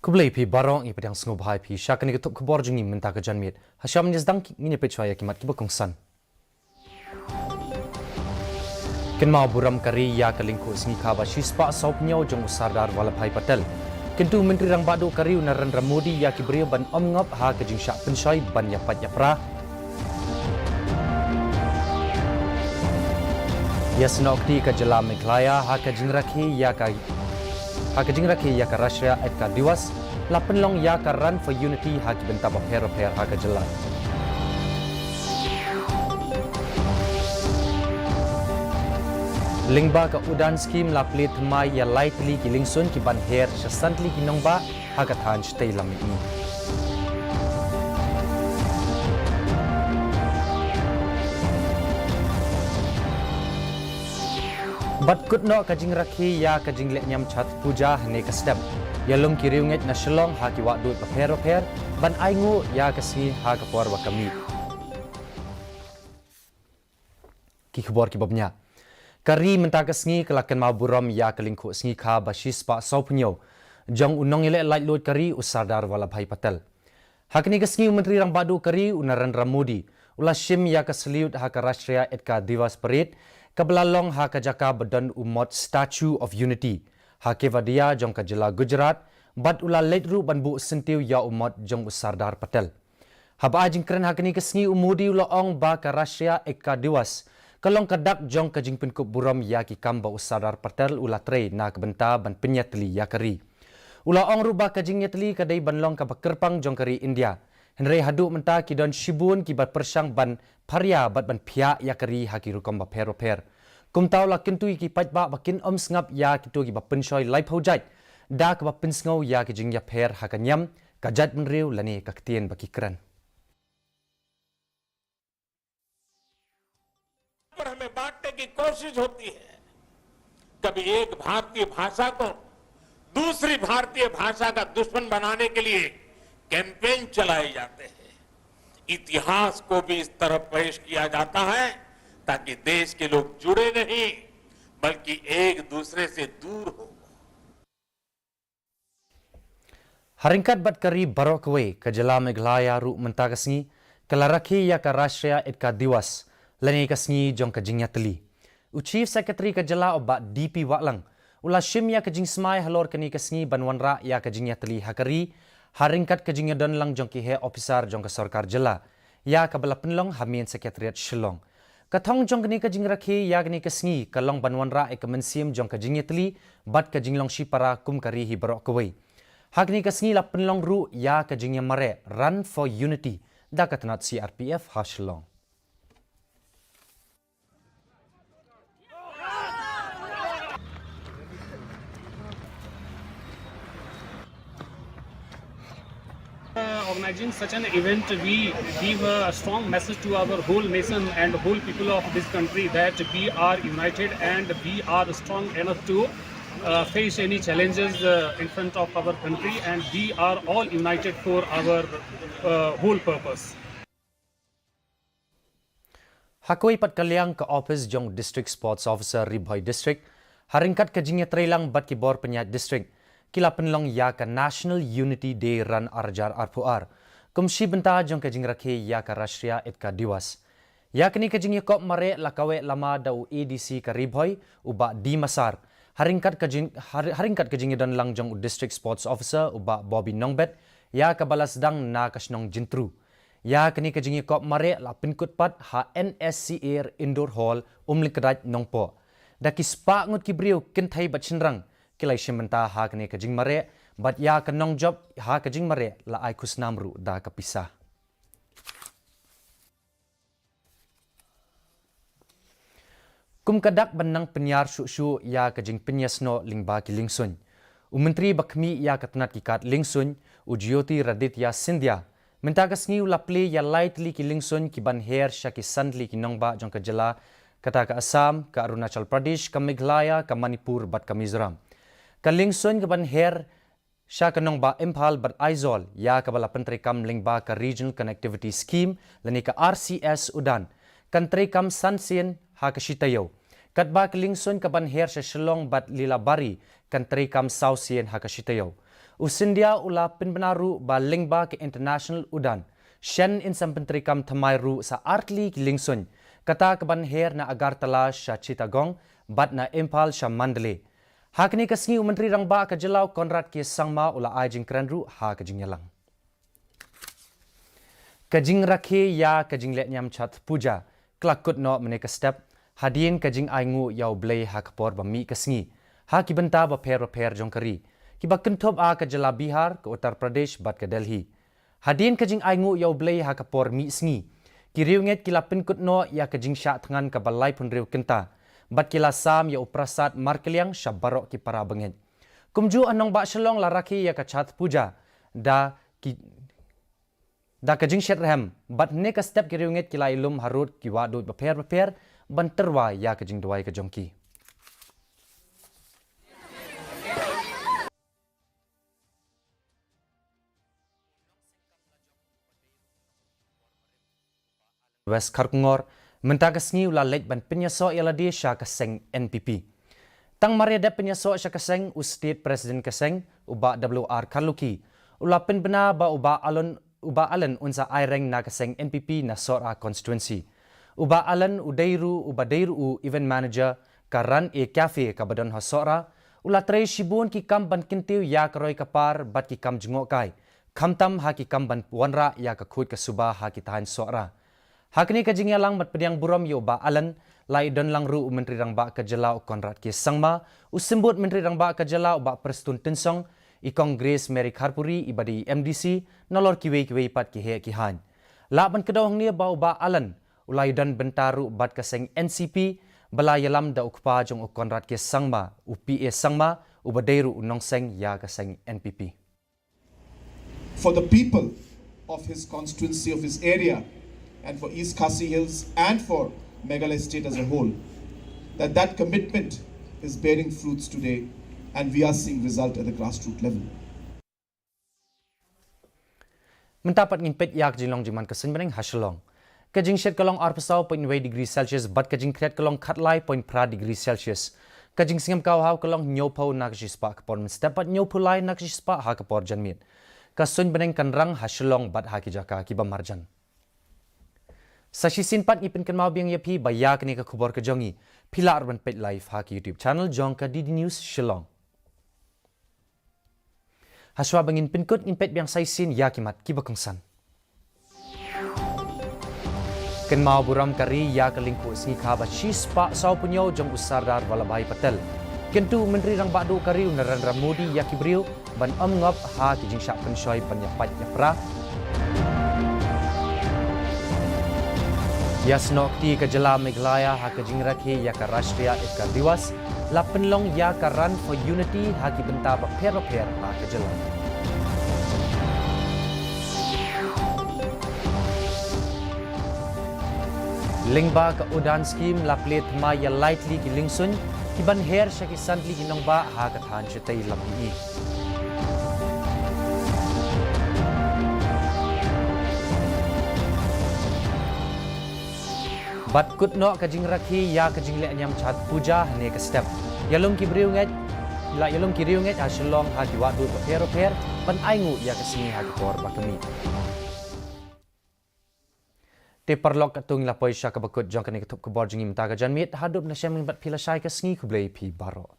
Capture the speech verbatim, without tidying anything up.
Khublei phi baroh, ngi pdiang sngewbha ïa phi sha kane ka tup khubor jong ngi mynta ka janmiet. Hashwa ban ïa sdang, ngin ïa peit shuwa ïa ki mat kiba kongsan. Kynmaw burom ka ri ïa ka lyngkhuh sngi kha ba shispah sawphew hynñiew jong u Sardar Vallabhbhai Patel. Kyntu Myntri Rangbah Duh ka ri u Narendra Modi ïa ki briew ban ym ngop ha ka jingshah pynshoi ban ïapait ïapra. Ïasnoh kti ka jylla Meghalaya ha ka jingrakhe ïa ka, ha ka jingrakhe ïa ka Rashtriya Ekta Diwas, la pynlong ïa ka Run for Unity ha ki bynta bapher bapher ha ka jylla. Lyngba ka Udan Scheme la plie thymmai ïa lai tylli ki lyngsuin ki ban her sha san tylli ki nongbah ha ka thaiñ shatei lam mihngi. Bad kut noh ka jingrakhe ïa ka jinglehniam Chhath Puja hane ka step. Ïalum ki riewngeit na Shillong ha ki wahduid bapher bapher ban ainguh ïa ka sngi ha ka por ba ka mih. Ki khubor kiba bniah. Ka ri mynta ka sngi ka la kynmaw burom ïa ka lyngkhuh sngi kha ba shispah sawphew hynñiew jong u nongïaleh laitluid ka ri u Sardar Vallabhbhai Patel. Ha kane ka sngi u Myntri Rangbah Duh ka ri u Narendra Modi u la shim ïa ka salute ha ka Rashtriya Ekta Diwas Parade kaba la long ha ka jaka ba don u mot Statue of Unity ha Kevadia jong ka jylla Gujarat, bad u la leit ruh ban buh syntiew ïa u mot jong u Sardar Patel. Haba ai jingkren ha kane ka sngi u Modi u la ong ba ka Rashtriya Ekta Diwas ka long ka dak jong ka jingpynkup burom ïa ki kam ba u Sardar Patel u la trei na ka bynta ban pynïatylli ïa ka ri. U la ong ruh ba ka jingïatylli ka dei ban long kaba kyrpang jong ka ri India. Hynrei haduh mynta ki don shibun kiba pyrshang ban pharia bad ban phiah ïa ka ri ha ki rukom bapher bapher. Kumta u la kyntu ïa ki paidbah ba kin ym sngap ïa kito kiba pynshoi laiphew jait da kaba pynsngew ïa ki jingïapher ha ka niam, ka jaitbynriew lane ka ktien ba ki kren. पर हमें बांटने की कोशिश होती है। कभी एक भारतीय भाषा को दूसरी भारतीय भाषा का दुश्मन बनाने के लिए कैंपेन चलाए जाते हैं। इतिहास को भी इस तरह पेश किया जाता है ताकि देश के लोग जुड़े नहीं, बल्कि एक दूसरे से दूर हो। Ha ryngkat bad ka ri baroh kawei, ka jylla Meghalaya ruh mynta ka sngi ka la rakhe ïa ka Rashtriya Ekta Diwas, lane ka sngi jong ka jingïatylli. U Chief Secretary ka jylla u Bah D P Wahlang u la shim ïa ka jingsmai halor kane ka sngi ban wanrah ïa ka jingïatylli ha ka ri, ha ryngkat ka jingïadon lang jong ki heh ophisar jong ka sorkar jylla, ïa kaba la pynlong ha Main Secretariat Shillong. Ka thong jong kane ka jingrakhe ïa kane ka sngi ka long ban wanrah ïa ka mynsiem jong ka jingïatylli bad ka jinglong shipara kum ka ri hi baroh kawei. Ha kane ka sngi la pynlong ruh ïa ka jingïamareh Run for Unity da ka tnat C R P F ha Shillong. Uh, organizing such an event, we give a strong message to our whole nation and whole people of this country that we are united and we are strong enough to uh, face any challenges uh, in front of our country, and we are all united for our uh, whole purpose. Ha kawei pat ka liang, ka ophis jong District Sports Officer Ri Bhoi District, ha ryngkat ka jingïatreilang bad ki bor pynïaid district, ki la pynlong ïa ka National Unity Day Run ar hajar arphew ar kum shi bynta jong ka jingrakhe ïa ka Rashtriya Ekta Diwas. Ïa kane ka jingïakop mareh la kaweh lama da u A D C ka Ri Bhoi, u Bah D Masar, ha ryngkat ka jing, ha ryngkat ka jingïadon lang jong u District Sports Officer, u Bah Bobby Nongbet, ïa kaba la sdang na ka shnong Jyntru. Ïa kane ka jingïakop mareh la pynkut pat ha N S C R Indoor Hall, Umlyngkdait, Nongpoh. Da ki spah ngut ki briew, kynthei bad shynrang, ki la ïashim bynta ha kane ka jingmareh, bad ïa ka nongjop ha ka jingmareh la ai khusnam ruh da ka pisa. Kum ka dak ban nang pynïar shuh shuh ïa ka jingpynïasnoh lyngba ki lyngsuin, u Myntri ba khmih ïa ka tnat ki kad lyngsuin, u Jyotiraditya Scindia, mynta ka sngi u la plie ïa lai tylli ki lyngsuin ki ban her sha ki san tylli ki nongbah jong ka jylla, kata ka Assam, ka Arunachal Pradesh, ka Meghalaya, ka Manipur bad ka Mizoram. Ka lyngsuin ka ban her sha ka nongbah Imphal bad Aizawl, ïa kaba la pyntreikam lyngba ka Regional Connectivity Scheme lane ka R C S Udan, kan treikam san sien ha ka shi taïew. Katba ka lyngsuin ka ban her sha Shillong bad Lilabari kan treikam saw sien ha ka shi taïew. U Scindia u la pynbna ruh ba lyngba ka International Udan, shen in sa pyntreikam thymmai ruh sa artylli ki liengsuiñ, kata ka ban her na Agartala sha Chittagong, bad na Imphal sha Mandalay. Ha kane ka sngi u Myntri Rangbah ka jylla u Conrad K Sangma u la ai jingkren ruh ha ka jingïalang. Ka jingrakhe ïa ka jinglehniam Chhath Puja, ka la kut noh mynne ka step, hadien ka jingainguh ïa U Blei ha ka por ba mih ka sngi, ha ki bynta bapher bapher jong ka ri, kiba kynthup ha ka jylla Bihar, ka Uttar Pradesh, bad ka Delhi. Hadien ka jingainguh ïa U Blei ha ka por mih sngi, ki riewngeit ki la pynkut noh ïa ka jingshah thngan kaba laiphew hynriew kynta, bad ki la sam ïa u prasad markylliang sha baroh ki para bangeit. Kumjuh ha nongbah Shillong la rakhe ïa ka Chhath Puja, da ki, da ka jingshet rhem, bad hynne ka step ki riewngeit ki la ïalum harud ki wahduid bapher bapher, ban tyrwa ïa ka jingduwai ka jong ki. West Kharkongor, mynta ka sngi u la leit ban pynïasoh ïa lade sha ka seng N P P. Tang mar ïa dep pynïasoh sha ka seng, u State President ka seng, u Bah W R Kharlukhi, u la pynbna ba u Bah Allen, u Bah Allen un sa aireng na ka seng N P P na Sohra constituency. U Bah Allen u dei ruh, uba dei ruh u event manager ka Run A Cafe kaba don ha Sohra, u la trei shibun ki kam ban kyntiew ïa ka roi ka par bad ki kam jngohkai, khamtam ha ki kam ban wanrah ïa ka khuid ka suba ha ki thaiñ Sohra. Ha kane ka jingïalang bad pdiang burom ïa u Bah Allen, la ïadon lang ruh u Myntri Rangbah ka jylla u Conrad K Sangma, u Symbud Myntri Rangbah ka jylla u Bah Prestone Tynsong, i Kong Grace Mary Kharpuri iba dei i M D C, nalor kiwei kiwei pat ki heh ki haiñ. Lah ban kdew hangne ba u Bah Allen u la ïadon bynta ruh bad ka seng N C P, ba la ïalam da u kpa jong u Conrad K Sangma, u P A Sangma, uba dei ruh u nongseng ïa ka seng N P P. For the people of his constituency, of his area, and for East Khasi Hills and for Meghalaya state as a whole, that that commitment is bearing fruits today, and we are seeing result at the grassroots level. Mynta pat ngin peit ïa ka jinglong jingman ka suiñ bneng ha Shillong. Ka jingshit ka long arphew saw point wei degree Celsius bad ka jingkhriat ka long khatlai point phra degree Celsius. Ka jingsngem ka haw ka long hynñiewphew na ka shispah ka por mynstep bad hynñiewphew lai na ka shispah ha ka por janmiet. Ka suiñ bneng kan rang ha Shillong bad ha ki jaka kiba marjan. Sa shisien pat ngi pynkynmaw biang ïa phi ba ïa kane ka khubor ka jong ngi phi lah ruh ban peit live ha ka YouTube channel jong ka D D News Shillong. Hashwa ba ngin pynkut, ngin peit biang sa shisien ïa ki mat kiba kongsan. Kynmaw burom ka ri ïa ka lyngkhuh sngi kha ba shispah sawphew hynñiew jong u Sardar Vallabhbhai Patel. Kyntu u Myntri Rangbah Duh ka ri u Narendra Modi ïa ki briew ban ym ngop ha ki jingshah pynshoi ban ïapait ïapra. Ïasnoh kti ka jylla Meghalaya ha ka jingrakhe ïa ka Rashtriya Ekta Diwas, la pynlong ïa ka Run for Unity ha ki bynta bapher bapher ha ka jylla. Lyngba ka Udan Scheme la plie thymmai ïa lai tylli ki liengsuiñ, ki ban her sha ki san tylli ki nongbah ha ka thaiñ shatei lam mihngi. Bad kut noh ka jingrakhe ïa ka jinglehniam Chhath Puja hane ka step. Ïalum ki riewngeit, la ïalum ki riewngeit ha Shillong ha ki wahduid bapher bapher ban ainguh ïa ka sngi ha ka por ba ka mih. Te paralok, katto ngi la poi sha kaba kut jong kane ka thup khubor jong ngi mynta ka janmiet, haduh ban ïashem bad phi lashai ka sngi, khublei phi baroh.